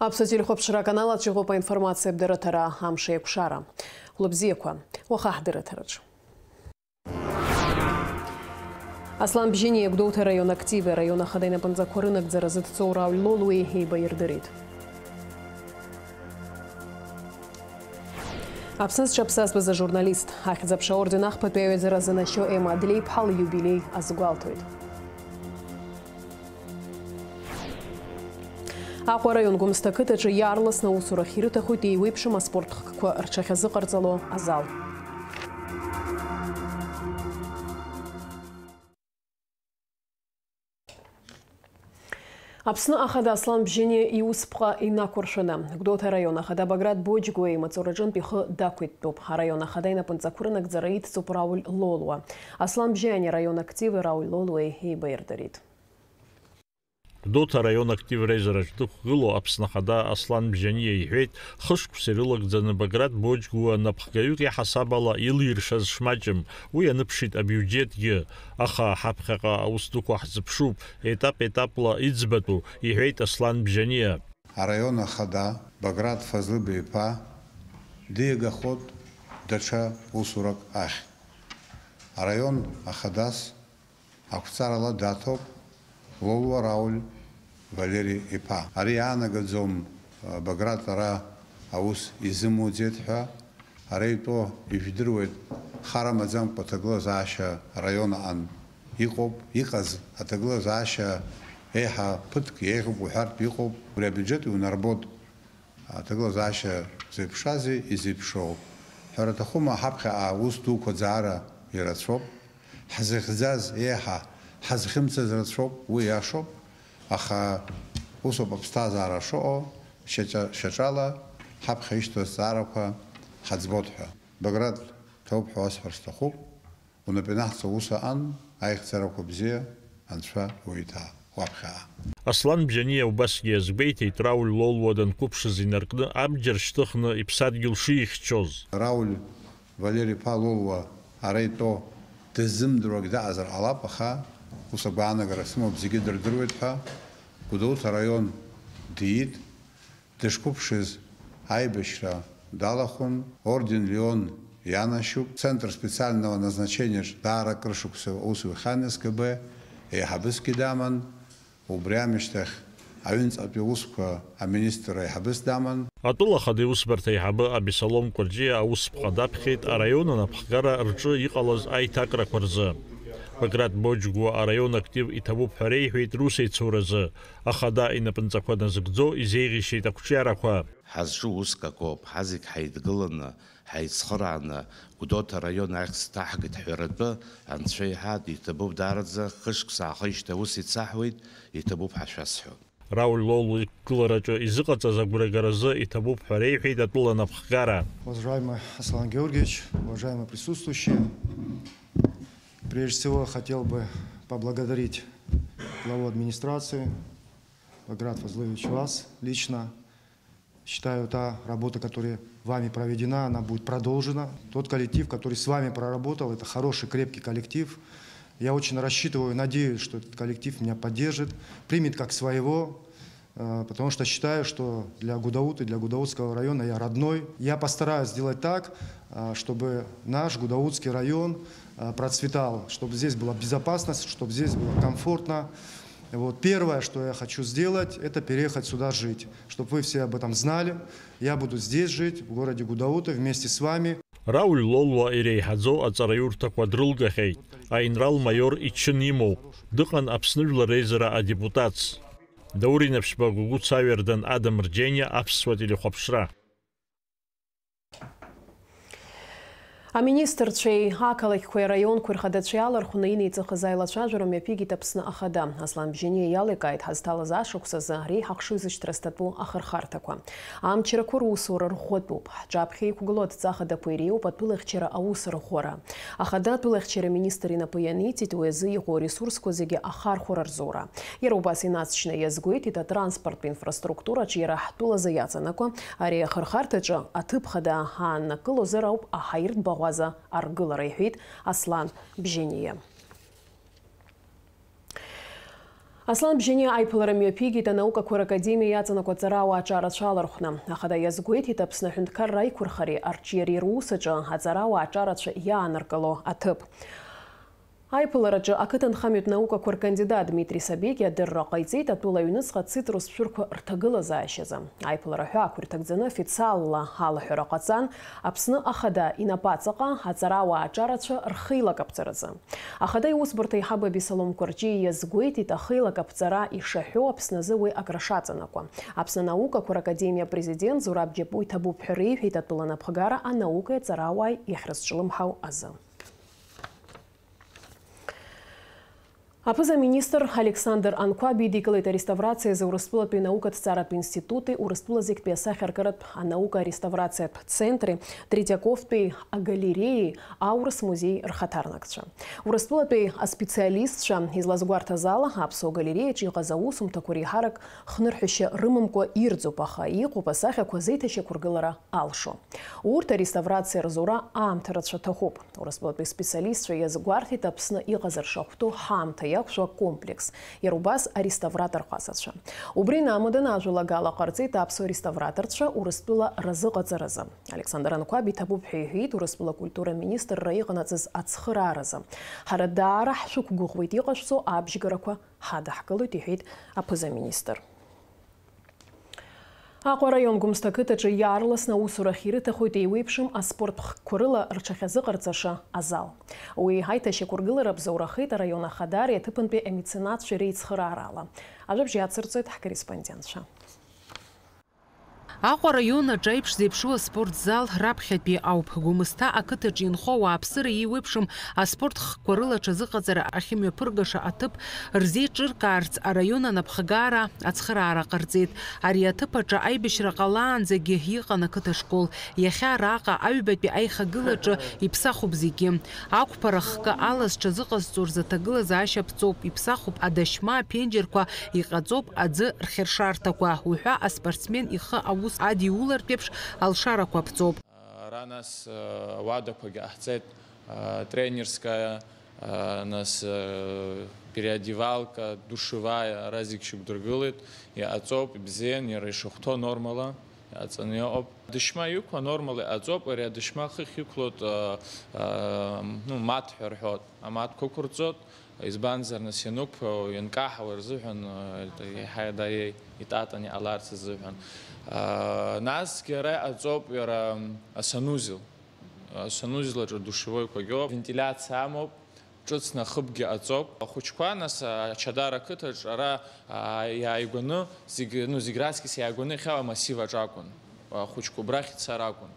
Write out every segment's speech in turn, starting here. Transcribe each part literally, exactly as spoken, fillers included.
Аԥсуа телехәаԥшра аканал аҿы иҟоуп аинформациатә дырраҭара «Амш еиқәшара». Хәлыбзиақәа, уаха ҳдырраҭараҿы. Аслан Бжьаниа Гәдоуҭа араион активи араион ахада инапынҵақәа рынагӡаразы дцоу Рауль Лолуеи еибаирдырит. Аԥсны зҽаԥсазтәыз ажурналист, Ахьӡ-аԥша аорден ахԥатәи аҩаӡара занашьо Ема Адлеиԥҳа лиубилеи азгәалҭоит. Аҟәа араион Гәымсҭа ақыҭаҿы иаарласны аусурахь ирыҭахоит еиуеиԥшым аспорт хкқәа рҽахьазыҟарҵало азал. Аԥсны Ахада Аслан Бжьаниа иусԥҟа инақәыршәаны, Гәдоуҭа араион Ахада Баграт Боџьгәуа имаҵураҿынтә ихы дақәиҭтәуп. Араион Ахада инапынҵақәа рынагӡара идҵоуп Рауль Лолуа. Аслан Бжьаниа араион активи Рауль Лолуеи еибаирдырит. Гәдоуҭа араион актив реизараҿ дықәгылоу Аԥсны Ахада Аслан Бжьаниа иҳәеит, хышықәса ирылагӡаны Баграт Боџьгәуа напхгаҩык иаҳасаб ала илиршаз шмаҷым, уи аныԥшит абиуџьетгьы, аха ҳаԥхьаҟа аус дуқәа ҳзыԥшуп, етап-етапла иӡбатәу, иҳәеит Аслан Бжьаниа. Араион ахада Баграт Фазлыбеиԥа диагахоит даҽа усурак ахь. Араион ахадас ақәҵарала даҭоуп Лолуа Рауль Валери иԥа. Ари иаанагаӡом, Баграт ара аус изымуӡеит ҳәа. Ара итәоу ижәдыруеит, хар амаӡамкәа аҭагылазаашьа араион аҟан иҟоуп, иҟаз аҭагылазаашьа еиҳа ԥыҭк еиӷьуп уҳәартә иҟоуп. Убри абиуџьет иунарбоит. Аҭагылазаашьа зеиԥшрази изеиԥшроу? Ҳәара аҭахума, ҳаԥхьаҟа аус дуқәа даара ирацәоуп. Ҳзыхьӡаз еиҳа ҳазхьымӡаз рацәоуп, уи иашоуп. Аха усоуп аԥсҭазаара шыҟоу, шьаҿа-, шьаҿала ҳаԥхьа ишьҭоу азҵаарақәа ҳаӡбоит ҳәа. Баграт, ҭоуп ҳәа уасҳәар сҭахуп. Унапы ианаҳҵо ус аҟан, аихьӡарақәа бзиа, Анцәа уеиҭаа уаԥхьаа. Аслан Бжьаниа убасгьы иазгәеиҭеит, Рауль Лолуа данқәыԥшыз инаркны абџьар шьҭыхны иԥсадгьыл шихьчоз. Рауль Валери-иԥа Лолуа ара итәоу дыззымдыруагь даҟазар ҟалап, аха ус агәаанагара сымоуп, зегьы дырдыруеит ҳәа. Гәдоуҭа араион диит. Дышқәыԥшыз аибашьра далахәын, орден Леон ианашьоуп, Центр специального назначениаҿ даара акыр шықәса аус иухьан СГБ, еиҳабысгьы даман, убри аамышьҭахь аҩныҵҟатәи аусқәа аминистр аиҳабыс даман. Атәыла ахада иусбарҭа аиҳабы Абесалом Кәарҷиа аусԥҟа даԥхьеит араион анапхгара рҿы иҟалаз аиҭакрақәа рзы. Баграт Боџьгәуа араион актив иҭабуп ҳәа реиҳәеит русеицуразы. Ахада инапынҵақәа назыгӡо изеиӷьишьеит ақәҿиарақәа. Ҳазҿу уск акоуп, ҳазегь ҳаидгыланы, ҳаицхырааны, Гәдоуҭа араион ахьӡ ҭаҳгеит ҳҳәаратәы, Анцәа иҳәа, иҭабуп даараӡа, хышықәса аахижьҭеи аус еицаҳуеит, иҭабуп ҳәа шәасҳәон. Рауль Лолуа иқәгылараҿы изыҟаҵаз агәрагаразы иҭабуп ҳәа реиҳәеит атәыла анапхгара. Уважаемый Аслан Георгиевич, уважаемые присутствующие, прежде всего хотел бы поблагодарить главу администрации Баграт Фазлыевич, вас лично. Считаю, та работа, которая вами проведена, она будет продолжена. Тот коллектив, который с вами проработал, это хороший, крепкий коллектив. Я очень рассчитываю, надеюсь, что этот коллектив меня поддержит, примет как своего, э, потому что считаю, что для Гудаута, для Гудаутского района я родной. Я постараюсь сделать так, э, чтобы наш Гудаутский район, э, процветал, чтобы здесь была безопасность, чтобы здесь было комфортно. Вот. Первое, что я хочу сделать, это переехать сюда жить, чтобы вы все об этом знали. Я буду здесь жить, в городе Гудаута, вместе с вами. Рауль Лолуа иреиҳаӡоу аҵараиурҭақәа дрылгахьеит. Аинрал-маиор ичын имоуп. Дыҟан Аԥсны Жәлар Реизара адепутатс. Даур Инаԥшьба, Гәыгәыц Аҩардан, Адам Рџьениа, Аԥсуа телехәаԥшра. Аминистрцәеи ақалақьқәеи араионқәеи рхадацәеи алархәны инеиҵыхыз аилацәажәара мҩаԥигеит Аԥсны Ахада. Аслан Бжьаниа иаликааит ҳазҭалаз ашықәсазы ареиҳа ахшыҩзышьҭра зҭатәу ахырхарҭақәа. Амчрақәа русура рӷәӷәатәуп. Ҳҿаԥхьа иқәгылоу адҵа хадақәа иреиуоуп атәылахьчара аус рӷәӷәара. Ахада атәылахьчара аминистр инапы ианиҵеит уи азы иҟоу аресурсқәа зегьы ахархәара рзура. Иара убас инаҵшьны иазгәеиҭеит, атранспорттә инфраструктураҿ иара ҳтәылазы иаҵанакуа ари ахырхарҭаҿы аҭыԥ хада ҳааннакылозар ауп аҳаиртә баӷәаза аргылара, иҳәеит Аслан Бжьаниа. Аслан Бжьаниа аиԥылара мҩаԥигеит анаукақәа ракадемиа иаҵанакуа аҵарауаа аҿарацәа алархәны. Ахада иазгәеиҭеит Аԥсны аҳәынҭқарра аиқәырхареи арҿиареи русаҿы аҵарауаа аҿарацәа иаанаргыло аҭыԥ. Аиԥылараҿы ақыҭанхамҩатә наукақәа ркандидат Дмитри Сабегиа адырра ҟаиҵеит атәыла аҩныҵҟа цитрус шәырқәа рҭагылазаашьазы. Аиԥылара ҳәаақәа ирҭагӡаны официалла алаҳәара ҟаҵан Аԥсны Ахада инапаҵаҟа аҵарауаа аҿарацәа рхеилакаԥҵаразы. Ахада иусбарҭа аиҳабы Абисалом Кәарҷиа иазгәеиҭеит ахеилакаԥҵара ишаҳәо Аԥсны азы уи акры шаҵанакуа. Аԥсны анаукақәа ракадемиа апрезидент Зураб Џьапуа иҭабуп ҳәа реиҳәеит атәыла напхгара анаукеи аҵарауааи иахьрызҿлымҳау азы. Аԥыза-министр Александр Анқәаб идикылеит ареставрациазы Урыстәылатәи анаукаҭҵааратә институти Урыстәыла зегьтәи асахьаркыратә анаука ареставрациатә центри Третьяковтәи агалереиеи аурыс музеи рхаҭарнакцәа. Урыстәылатәи аспециалистцәа излазгәарҭаз ала, аԥсуа галереиаҿ иҟаз аусумҭақәа реиҳарак хнырҳәышьа рымамкәа ирӡуп, аха иҟоуп асахьақәа зеиҭашьақәыргылара алшо. Урҭ ареставрациа рзура аамҭа рацәа аҭахуп. Урыстәылатәи специалистцәа иазгәарҭеит Аԥсны иҟазар шахәҭоу ҳаамҭа иақәшәо акомплекс, иара убас ареставратор ҟазацәа. Убри инамаданы ажәалагала ҟарҵеит аԥсуа реставраторцәа Урыстәыла разыҟаҵаразы. Александр Анқәаб иҭабуп ҳәа иҳәеит Урыстәыла акультура аминистрра иҟанаҵаз ацхырааразы. Ҳара даара ҳшәықәгәыӷуеит иҟашәҵо абжьгарақәа ҳадаҳкылоит, иҳәеит аԥыза-министр. Аҟәа араион Гәымсҭа ақыҭаҿы иаарласны аусурахь ирыҭахоит еиуеиԥшым аспорт хкқәа рыла рҽахьазыҟарҵаша азал. Уи аиҭашьақәыргылара бзоурахеит араион ахадареи аҭыԥантәи амеценатцәеи реицхыраарала. Ажәабжь иацырҵоит ҳкорреспондентцәа. Аҟәа араион аҿы аиԥш зеиԥшу аспорт зал раԥхьатәи ауп. Гәымсҭа ақыҭаҿы инхо ауааԥсыра еиуеиԥшым аспорт хкқәа рыла аҽазыҟаҵара ахьымҩаԥыргаша аҭыԥ рзеиҿыркаарц араион анапхгара ацхыраара ҟарҵеит. Ари аҭыԥ аҿы аибашьра ҟалаанӡагьы иҟан ақыҭа школ. Иахьа араҟа аҩбатәи аихагылаҿы иԥсахуп зегьы. Ақәԥара хкы ала зҽазыҟазҵо рзы аҭагылазаашьа ԥҵоуп, иԥсахуп адашьма, аԥенџьырқәа, иҟаҵоуп аӡы рхьыршарҭақәа. Уҳәа аспортсмен ихы аус адиулартә еиԥш алшарақәа ԥҵоуп. Ара нас, э, ауадақәагьы ҟаҳҵеит, э, тренерская, э, нас, э, переодевалка, душевая, ара зегь шьақәдыргылеит, иҟаҵоуп, ибзиан, иара ишахәҭоу нормала иҟаҵаны иҟоуп. Адашьма иқәу анормала иҟаҵоуп, ари адашьма хыхь иқәлоит, э, э, ну, мат ҳәа рҳәоит, аматқәа ықәырҵоит, избанзар, нас ианықәԥо, ианкаҳауа рзыҳәан, э, еиҳа иадаиеи. Итатан иҟаларц азыҳәан. Аа, насгьы ара иҟаҵоуп иара асанузел. Асанузел аҿы душевойқәагьы ыҟоуп, вентилиациа амоуп, ҿыцны ахыбгьы ҟаҵоуп. Ахәыҷқәа, нас, Ачадара ақыҭаҿ ара, аа, иааигәаны, зегь, ну, зегь раҵкьыс иааигәаны иахьа амассив аҿы акәын. Ахәыҷқәа убрахь ицар акәын.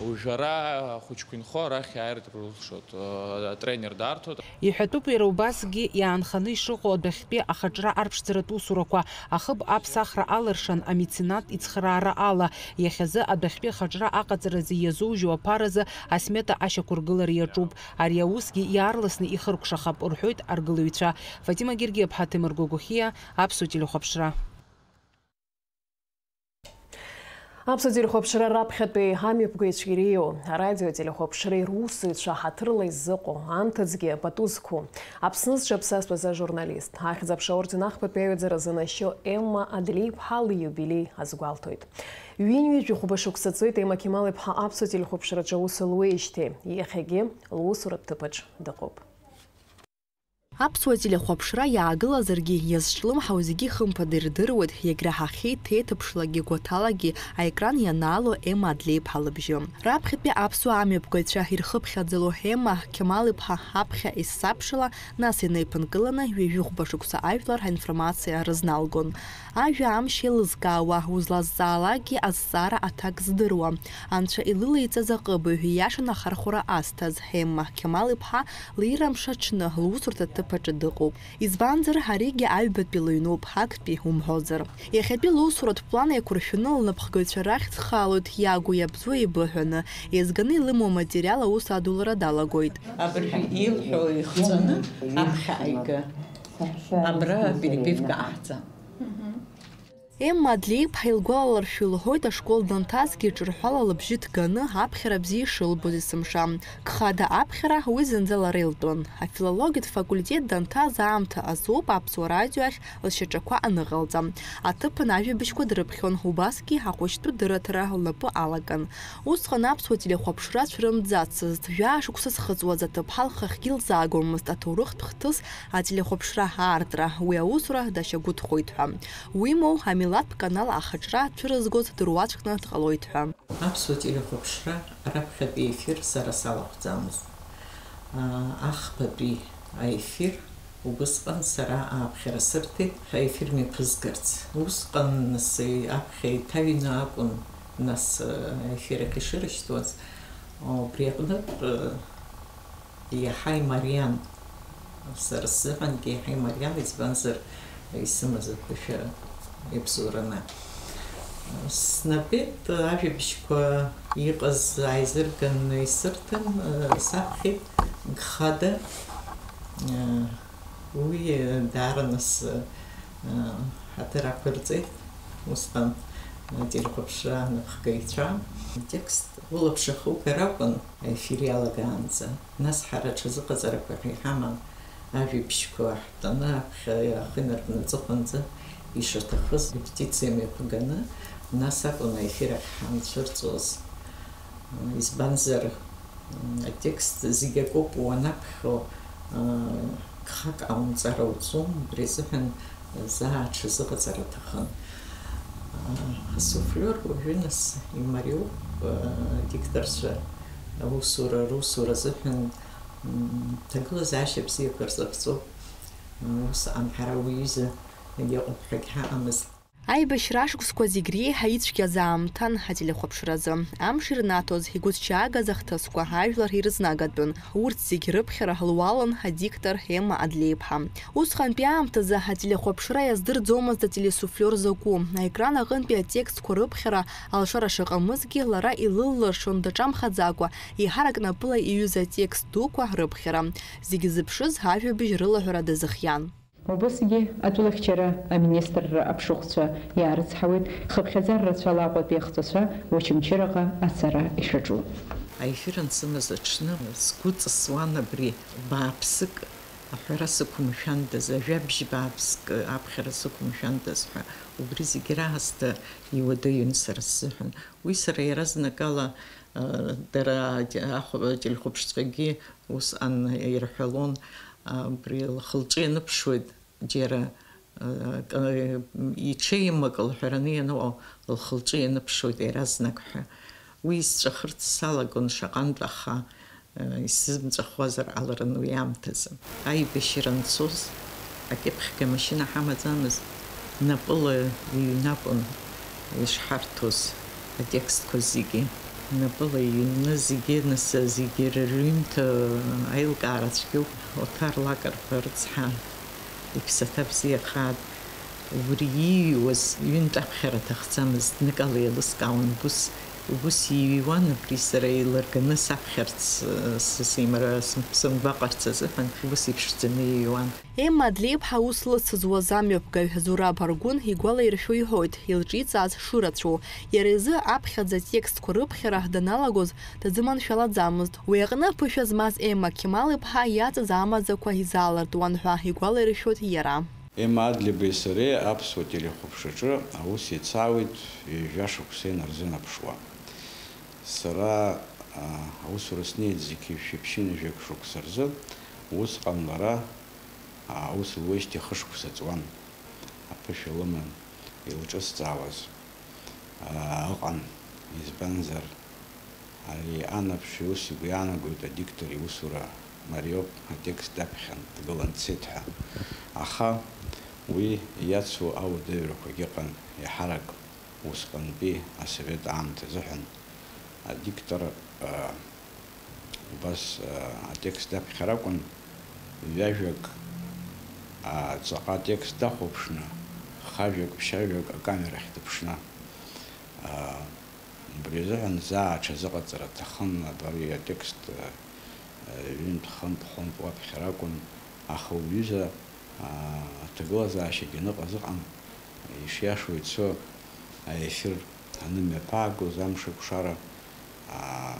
Уажә ара ахәыҷқәа инхо арахь иааиртә рылшоит, атренер дарҭоит. Иҳәатәуп иара убасгьы иаанханы ишыҟоу адәахьтәи ахаҿра арԥшӡаратә усурақәа, ахыб аԥсахра алыршан амеценат ицхыраара ала. Иахьазы адәахьтәи ахаҿра аҟаҵаразы иазужьу аԥаразы асмета ашьақәыргылара иаҿуп. Ари аусгьы иаарласны ихыркәшахап, рҳәоит аргылаҩцәа. Фатима Гергиаԥҳа, Ҭемыр Гогохиа, Аԥсуа телехәаԥшра. Аԥсуа телехәаԥшра раԥхьатәи амҩаԥгаҩцәа иреиуоу арадио телехәаԥшреи русзуҩцәа ҳаҭырла иззыҟоу, анҭыҵгьы пату зқәу, Аԥсны зҽаԥсазтәыз ажурналист, ахьӡ-аԥша аорден ахԥатәи аҩаӡара занашьо Емма Адлеиԥҳа лиубилеи азгәалҭоит. Ҩынҩажәи хәба шықәса ҵуеит Емма Қьемал-иԥҳа аԥсуа телехәаԥшраҿы аус луеижьҭеи, иахьагьы лусуратә ҭыԥаҿ дыҟоуп. Аԥсуа телехәаԥшра иаагылазаргьы иазҿлымҳау зегьы хымԥада ирдыруеит, иагьраҳахьеит ҭеиҭыԥшлагьы гәаҭалагьы аекран ианаало Емма Адлеиԥҳа лыбжьы. Раԥхьатәи аԥсуа амҩаԥгаҩцәа ирхыԥхьаӡало Емма Қьемал-иԥҳа аԥхьа есабшала, нас инеиԥынкыланы ҩажәи хәба шықәса ажәлар аинформациа рызналгон. Ажәа амш еилызкаауа, узлазҵаалакгьы азҵаара аҭак здыруа, анцәа илылеиҵаз аҟыбаҩ, ииашаны ахархәара азҭаз Емма Қьемал-иԥҳа лирамш аҽны лусурҭа ҭыԥ аҿы дыҟоуп. Избанзар, аригьы аҩбатәи лыҩноуп, актәи умҳәозар. Иахьатәи лусуратә план еиқәыршәаны лнапхгаҩцәа рахь дхалоит, иагу иабзоу еибыҳәаны, еизганы илымоу аматериал аус адулара далагоит. Абыржәы илҳәо ихҵәаны аԥхьа ааига. Абра перебивка ҟаҳҵа. Емма Адлеиԥҳа илгәалаларшәо илҳәоит, ашкол данҭазгьы ҿырҳәала лыбжьы ҭганы аԥхьара бзиа ишылбоз есымша. Гхада аԥхьара уи зынӡа лара илтәын. Афилологиатә факультет данҭаз аамҭа азоуп Аԥсуа радио ахь лшьаҿақәа аныҟалҵа. Аҭыԥан ажәабжьқәа дрыԥхьон, убасгьы ахәыҷтәы дырраҭара лнапы алакын. Усҟан аԥсуа телехәаԥшра цәырымҵӡацызт. Жәаа шықәса зхыҵуаз аҭыԥҳа лхахьгьы лзаагомызт аҭоурыхтә хҭыс ателехәаԥшра аартра, уи аусура дашьагәыҭхоит ҳәа. Уимоу, амилаҭтә канал ахаҿра цәырызгоз дыруаӡәкны дҟалоит ҳәа. Аԥсуа телехәаԥшра раԥхьатәи ефир сара салахәӡамызт. Аа, ахԥатәи аефир убысҟан сара ааԥхьара сырҭеит, аефир мҩаԥызгарц. Усҟан нас аԥхьа иҭаҩны акәын, нас, аефир ахь ишырышьҭуаз. Убри аҟнытә, иаҳа имариан. Сара сзыҳәангьы иаҳа имариан, избанзар, исымаз аԥышәа иабзоураны. Снатәеит, ажәабжьқәа иҟаз ааизырганы исырҭан, саԥхьеит, гхада. Уи даара нас ҳаҭыр ақәырҵеит, усҟан ателехәаԥшра анапхгаҩцәа. Атекст улаԥш ахугар акәын, аефир иалагаанӡа. Нас ҳара аҽазыҟаҵарақәа ҳәа иҳаман, ажәабжьқәа ҳтәаны аԥхьа ахы инаркны аҵыхәанӡа ишаҭахыз репетициа мҩаԥганы, нас акәын аефир ахь ҳанцәырҵуаз. Избанзар, атекст зегь акоуп уанаԥхьо, гхак ҟаумҵар ауӡом, убри азыҳәан заа аҽазыҟаҵара аҭахын. Асуфлиор уажәы нас имариоуп, адикторцәа аусура, русура азыҳәан, м, ҭагылазаашьа бзиақәа рзаԥҵоуп. Усҟан ҳара уи аҩыза иҟоуп ҳәагь ҳаҟамызт. Аибашьра ашықәсқәа зегь реиҳа ицәгьаз аамҭан ателехәаԥшразы. Амш ирнаҭоз, игәыҭшьаагаз ахҭысқәа ажәлар ирызнагатәын. Урҭ зегь рыԥхьара луалын адиктор Емма Адлеиԥҳа. Усҟантәи аамҭазы ателехәаԥшра иаздырӡомызт ателесуфлиор закәу. Аекран аҟынтәи атекстқәа рыԥхьара алшара шыҟамызгьы, лара илыллыршон даҿамхаӡакәа, еиҳарак напыла иҩыз атекст дуқәа рыԥхьара. Зегь зыԥшыз ажәабжь рылаҳәара дазыхиан. Убысгьы атәылахьчара аминистрра аԥшыхәцәа иаарыцҳауеит, хыԥхьаӡара рацәала Аҟәатәи ахҵәацәа Очамчыраҟа ацара ишаҿу. Аефир ансымаз аҽны сгәы ҵысуан абри бааԥсык аҳәара сықәымшәандаз, ажәабжь бааԥск аԥхьара сықәымшәандаз ҳәа, убри зегьы раасҭа иуадаҩын сара сзыҳәан. Уи сара иаразнакала, а, дара ахә-, ателехәаԥшцәагьы усҟан ирҳәалон, а, убри лхы-лҿы ианыԥшуеит, џьара, а, к-, иҽеимак лҳәараны ианыҟоу лхы-лҿы ианыԥшуеит иаразнак ҳәа. Уи сҵәахырц салагон шаҟантә, аха, а, исзымҵәахуазар ҟаларын уи аамҭазы. Аибашьра анцоз, акьыԥхьга машьына ҳамаӡамызт, напыла иҩны акәын ишҳарҭоз атекстқәа зегьы. Напыла иҩны зегьы, нас, зегьы рыҩымҭа аилкаара цәгьоуп. Оҭар Лакрба рыцҳа, иԥсаҭа бзиахааит. Убри ииҩуаз ҩынтә аԥхьара аҭахӡамызт, зныкала еилыскаауан, убыс, убыс ииҩуан, убри сара еилырганы саԥхьарц, с-, сеимара-, сым-, сымгәаҟырц азыҳәан, убыс иԥшӡаны ииҩуан. Емма Адлеиԥҳа аус лыцызуаз амҩаԥгаҩ Зураб Аргәын игәалаиршәо иҳәоит, илҿиҵааз шырацәоу. Иара изы аԥхьаӡа атекстқәа рыԥхьара даналагоз дазыманшәалаӡамызт. Уи аҟны аԥышәа змаз Емма Кемал-иԥҳа иаҵаз амаӡақәа изаалыртуан ҳәа игәалаиршәоит иара. Емма Адлеибеи сареи аԥсуа телехәаԥшраҿы аус еицаауеит ҩажәа шықәса инарзынаԥшуа. Сара, а, аусура снеит зқьи жәшәи ԥшьынҩажәак шықәса рзы, усҟан лара, а, аус луеижьҭеи хышықәса ҵуан, аԥышәа лыман илҿысҵаауаз, а, ыҟан, избанзар, ари анаԥшҩы ус игәы иаанагоит адиктор иусура мариоуп, атекст даԥхьан, дгылан дцеит ҳәа. Аха уи иацу ауадаҩрақәагьы ыҟан, еиҳарак усҟантәи асовет аамҭа азыҳәан. Адиктор, а, убас, а, атекст даԥхьар акәын, ҩажәак, а, ҵаҟа атекст дахәаԥшны, хажәак, ԥшьажәак акамерахь дыԥшны. А, убри азыҳәан заа аҽазыҟаҵара аҭахын, абри атекст, а, ҩынтә-хынтә, хәынтә уаԥхьар акәын, аха уҩыза, а, аҭагылазаашьагьы аныҟаз ыҟан, Ишиашоу ицо, аефир анымҩаԥаагоз, амш акәшара, аа,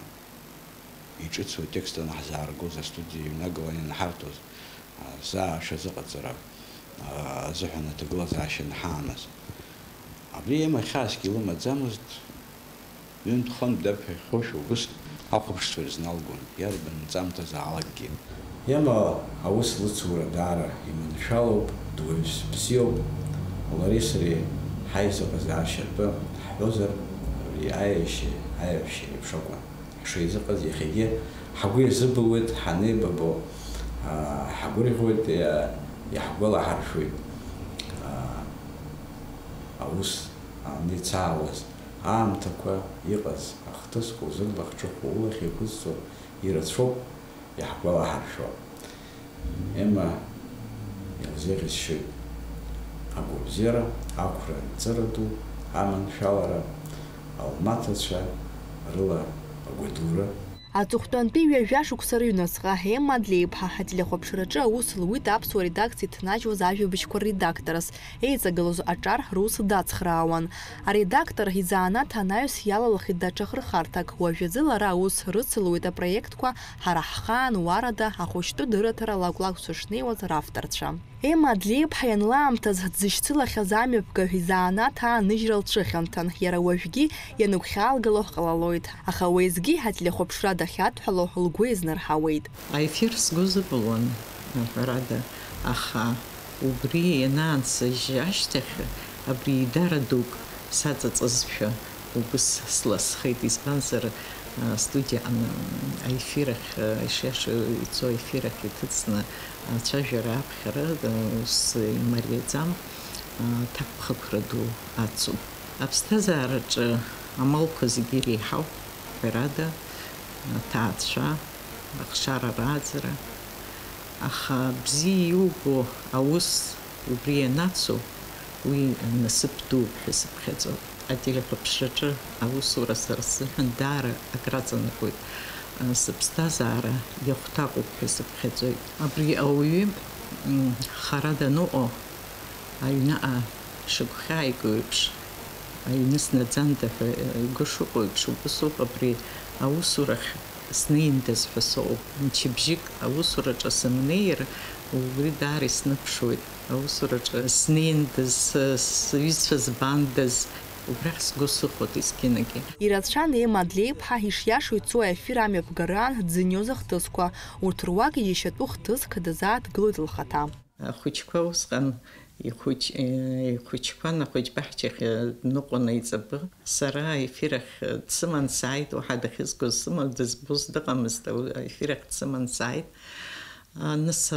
иҿыцу атекст анаҳзааргоз, астудиа иҩнагала ианҳарҭоз, аа, заа ашәазыҟаҵара, аа, азыҳәан аҭагылазаашьа анҳааныз. Абри Ема хьаасгьы илымаӡамызт, ҩынтә-хынтә даԥхьахьоушәа убыс ахәаԥшцәа ирызналгон, иарбан нҵамҭазаалакгьы. Ема аус лыцура даара иманшәалоуп, дуаҩс бзиоуп. Лареи сареи ҳаизыҟазаашьа атәы ҳҳәозар, абри аиашьеи аиаҳәшьеи реиԥш акәын. Ҳшеизыҟаз иахьагьы ҳгәы иазыбылуеит, ҳанеибабо, аа, ҳгәырӷьоит, иа-, иаҳгәалаҳаршәоит, аа, аус аницаауаз аамҭақәа, иҟаз ахҭысқәа, узырлахҿыху, улахь еиқәызҵо ирацәоуп иаҳгәалаҳаршәо. Ема илзеиӷьасшьоит агәабзиара, ақәра, анҵыра ду, аманшәалара, алмаҭацәа рыла агәадура. Аҵыхәтәантәи ҩажәа шықәса рыҩнуҵҟа Ема Адлеиԥҳа ателехәаԥшраҿы аус луит аԥсуа редакциа иҭнажьуаз ажәабжьқәа рредакторс, еиҵагылоз аҿар рус дацхраауан. Аредактор изанааҭ анаҩс иалалахит даҽа хырхарҭак. Уажәазы лара аус рыцылуеит апроектқәа Ҳара ҳхаан, Уарада, Ахәыҷтәы дырраҭара, Лакә-лакәцәа шнеиуаз равторцәа. Ема Адлеиԥҳа ианлаамҭаз дзышьцылахьаз амҩаԥгаҩ изанааҭ ааныжьра лцәыхьанҭан, иара уажәгьы ианыгәхьаалгало ҟалалоит, аха уеизгьы ателехәаԥшра дахьадҳәало лгәы изнарҳауеит. Аефир сгәы зыбылуан, ҳәарада, аха убри ианаансыжь ашьҭахь, абри идара дук саҵаҵызшәа убыс сласхеит, избанзар, астудиа аҟны аефир ахь, ишиашоу ицо аефир ахь иҭыҵны ацәажәара аԥхьара ус имариаӡам, аҭакԥхықәра ду ацуп. Аԥсҭазаараҿы амалқәа зегьы иреиҳауп, ҳәарада, аҭаацәа, ахшара рааӡара. Аха бзиа иубо аус убри ианацу, уи насыԥ дууп ҳәа сыԥхьаӡоит. Ателехәаԥшраҿы аусура сара сзыҳәан даара акраҵанакуеит. Сыԥсҭазаара иахәҭакуп ҳәа сыԥхьаӡоит. Абри ауаҩы, м, хара даныҟоу, аҩнаҟа шыгәхьааиго еиԥш, аҩны снаӡанда ҳәа игәы шыҟоу еиԥш, убасоуп абри аусурахь снеиндаз ҳәа сыҟоуп. Мчыбжьык аусураҿы сымнеир, убри даара исныԥшуеит. Аусураҿы снеиндаз, с-, сҩызцәа збандаз, убрахь сгәы сыхәоит есқьынагьы. Ирацәан Ема Адлеиԥҳа ишиашоу ицо аефир амҩаԥгараан дзыниоз ахҭысқәа. Урҭ руак иџьашьатәу хҭыск дазааҭгылоит лхаҭа. Ахәыҷқәа усҟан ихәыҷ-, ихәыҷқәан ахәыҷбаҳчахь дныҟәон аиҵбы. Сара аефир ахь дсыман сааит, уаҳа дахьызгоз сыман, дызбоз дыҟамызт, аефир ахь дсыман сааит. Нас,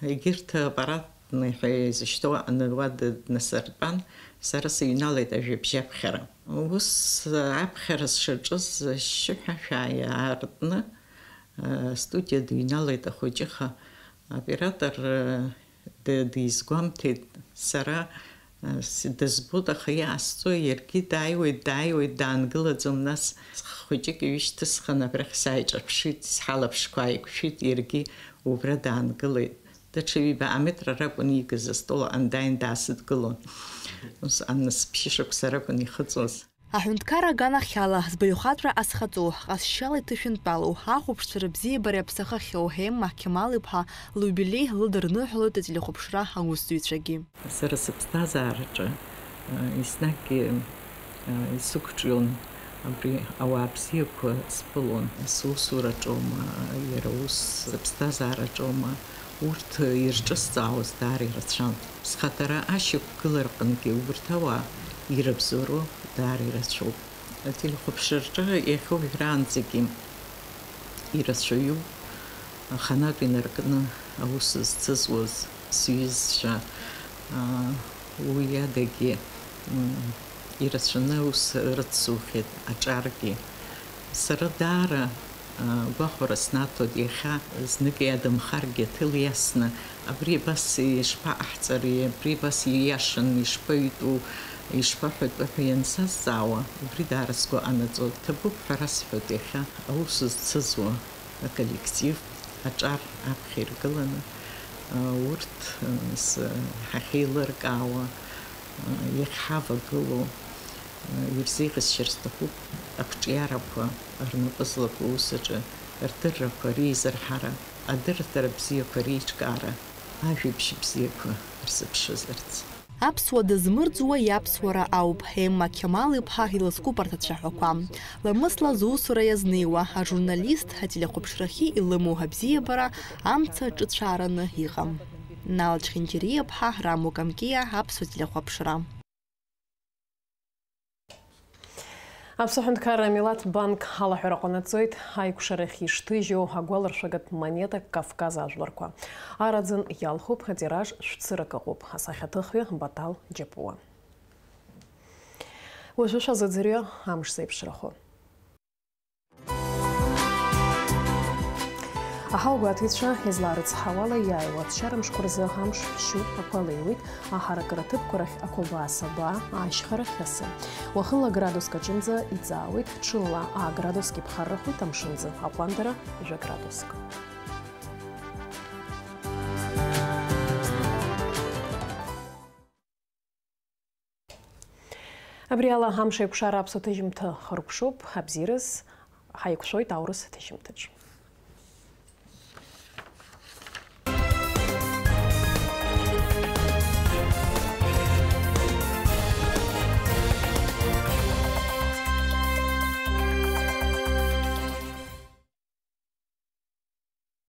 егьырҭ аппаратни ҳәа изышьҭоу аҟны уа днасыртәан, сара сыҩналеит ажәабжь аԥхьара. Ус аԥхьара сшаҿыз ашьшьыҳәа шәаа иаартны, астудиа дыҩналеит ахәыҷыха. Аоператор, д-, дизгәамҭеит, сара, с-, дызбоит, аха иаасҵои, иаргьы дааиуеит, дааиуеит, даангылаӡом, нас хәыҷык иҩышьҭысхын, абрахь сааиҿаԥшит, сҳалаԥшқәа ааиқәшәеит, иаргьы убра даангылеит. Даҽа ҩба аметра ракәын иикыз, астол аҟны дааин даасыдгылон. Ус, аннас ԥшьышықәса ракәын ихыҵуаз. Аҳәынҭқарра аганахьала збаҩхатәра азхаҵо, ҟазшьала иҭышәынтәалоу, ахәаԥшцәа рыбзиабара иаԥсахахьоу Ема Қьамал-иԥҳа лиубилеи лыдырныҳәалоит ателехәаԥшра аусзуҩцәагьы. Сара сыԥсҭазаараҿы, а, еснагьгьы, а, исықәҿион абри ауаа бзиақәа сԥылон. Сусураҿоума, иара ус сыԥсҭазаараҿоума, урҭ ирҿысҵаауаз даара ирацәан. Схаҭара ашьақәгылараҟынгьы убарҭ ауаа ирыбзоуроу даара ирацәоуп. Ателехәаԥшраҿы иахьа уажәраанӡагьы ирацәаҩуп аханатә инаркны аус зцызуаз сҩызцәа, аа, уи адагьы, м, ирацәаны аус рыцзухьеит аҿаргьы. Сара даара, аа, гәахәара снаҭоит, иахьа знык иадамхаргьы, ҭыл иасны, абри абас ишԥаҟаҳҵари, абри абас ииашан, ишԥаҩтәу, ишԥаҳәатәу ҳәа иансазҵаауа, убри даара сгәы анаҵоит. Ҭабуп ҳәа расҳәоит иахьа аус зцызуа аколлектив, аҿар аԥхьа иргыланы, урҭ, ҳахьеилыркаауа, Ҳавагылоу, ирзеиӷьасшьар сҭахуп ақҿиарақәа, рнапы злаку аус аҿы рдыррақәа реизырҳара, адырраҭара бзиақәа реиҿкаара, ажәабжь бзиақәа рзыԥшызарц. Аԥсуа дызмырӡуа иаԥсуара ауп, Емма Қьамал-иԥҳа илызкуп арҭ ацәаҳәақәа. Ламысла зусура иазнеиуа ажурналист ателехәаԥшрахьы илымоу абзиабара амца ҿыцәаараны иҟам. Нал Чхинџьариа-ԥҳа, Рамо Камкиа, Аԥсуа телехәаԥшра. Аԥсны аҳәынҭқарра амилаҭ банк алаҳәара ҟанаҵоит аикәшарахь ишҭыжьу агәаларшәагатә монетак Кавказ ажәларқәа. Араӡын иалхуп, атираж шәцырак ыҟоуп, асахьаҭыхҩы Батал Џьапуа. Уажәы шәазыӡырҩы амш зеиԥшрахо. Аҳауагәаҭаҩцәа излаарыцҳауала, иааиуа аԥсшьара мшқәа рзы амш шьу ақәа леиуеит, аҳаракыра ҭыԥқәа рахь ақәабаа сабаа, ашьхарахь асы. Уахынла градуск аҿынӡа иҵаауеит, ҽынла аа градуск иԥхаррахоит, амшынӡы аҟәандара жәа градуск. Абри ала амш еиқәшара аԥсуа ҭыжьымҭа хыркәшоуп, абзиараз ҳаиқәшәоит аурыс ҭыжьымҭаҿ.